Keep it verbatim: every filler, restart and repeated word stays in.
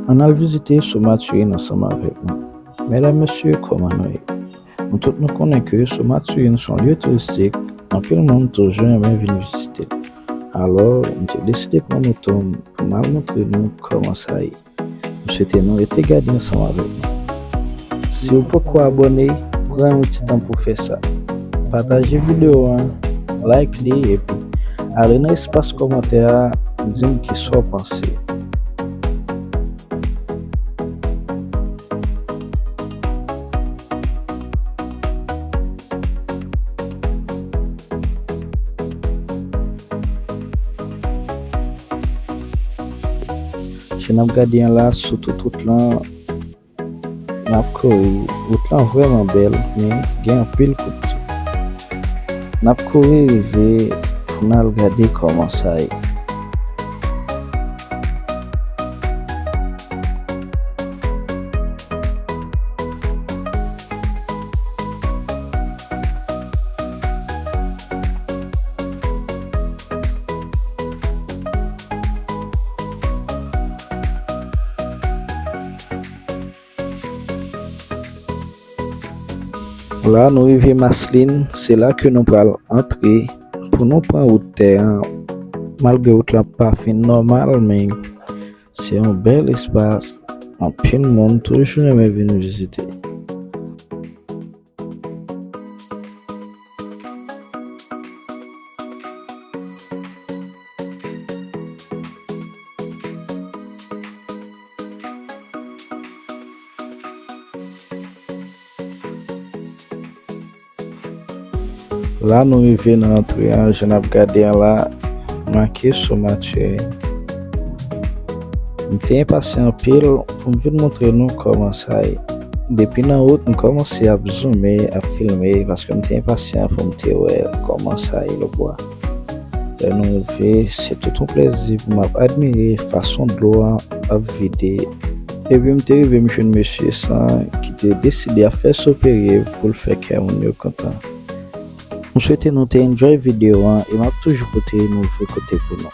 Ann al vizite Somatuline ansanm avèk mwen. Medam, mesye, kòman nou ye? Nou tout nou konnen ke Somatuline se yon lye touristik, anpil moun toujou renmen vin vizite l. Alò, m te deside pran moto m pou m al montre nou kòman sa ye. M swete nou rete gade ansanm avèk nou. Si w poko abòne, pran yon ti tan pou w fè sa. Pataje videyo a, like li, epi ale nan espas kòmantè a, di m kisa w panse. Jan n ap gade an la, sou tout wout lan, n ap kouri. Wout lan vrèman bèl, men gen anpil kout tou. N ap kouri rive pou n al gade kòman sa ye. La, nou rive Maslin, se la ke nou pral antre pou nou pran wout tè an. Malgre wout lan pa fin nòmal, men se yon bèl espas. Anpil moun toujou renmen vin vizite. La, nou rive nan antre an, jan n ap gade an la, make Somatuline. M te enpasyan anpil pou m vin montre nou kòman sa ye. Depi nan wout, m kòmanse ap zoume, ap filme, paske m te enpasyan pou m te wè kòman sa ye lòtbò a. Lè nou rive, se tout yon plèzi pou m ap admire fason dlo a ap vide. Epi m te rive, m jwenn mesye sa ki te deside ap fè soperye pou l fè kè moun yo kontan. M swete nou te enjoy videyo an e m ap toujou pote nouvo kote pou nou.